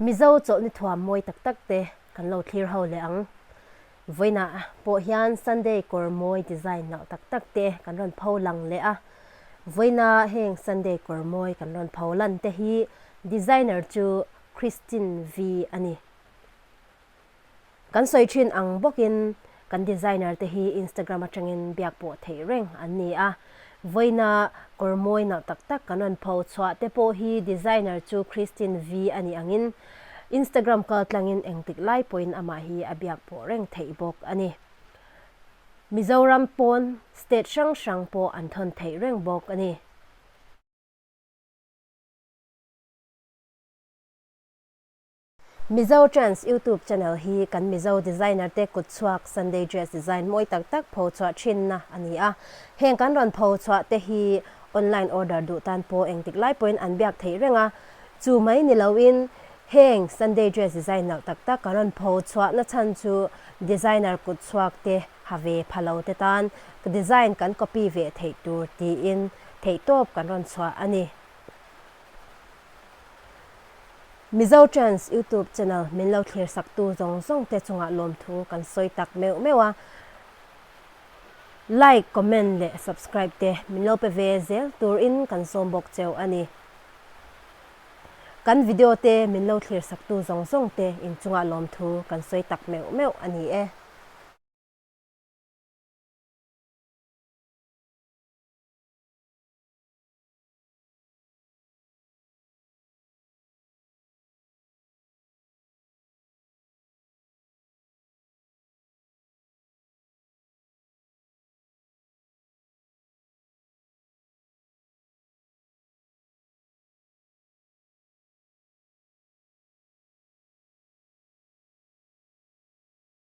Mizo chawlhni thuam mawi tak tak te kan lo thlir ho leh ang. Vawiinah pawh hian Sunday kawr mawi design nalh tak tak te kan rawn pho lang leh a. Vawiina heng Sunday kawr mawi kan rawn pho lan te hi designer chu Christine V a ni. Kan sawi thin ang bawkin kan designer te hi Instagram atangin biak pawh theih reng an ni a. Vawiina kawr mawi nalh tak tak kan rawn pho chhuah te pawh hi designer chu Christine V a nih angin Instagram kal tlangin engtik lai pawhin amah hi a biak pawh reng theih bawk a ni. Mizoram pawn state hrang hrang pawh an thawn theih reng bawk a ni. Mizo Trends YouTube channel hi kan Mizo designer te kut chhuak Sunday dress design mawi tak tak pho chhuah thinna a ni a. Heng kan rawn pho chhuah te hi online order duh tan pawh engtik lai pawhin an biak theih reng a. Chu mai ni loin heng Sunday dress design nalh tak tak kan rawn pho chhuah na chhan chu designer kut chhuak te ha ve pha lo te tan design kan copy ve theih tur tiin theihtawp kan rawn chhuah a ni. Mizo Trends YouTube channel min lo thlir sak tu zawng zawng te chungah lawmthu kan sawi tak meuh meuh a. Like, comment leh subscribe te min lo pe ve zel turin kan sawm bawk cheu a ni. Kan video te min lo thlir sak tu zawng zawng te inchungah lawmthu kan sawi tak meuh meuh a ni e.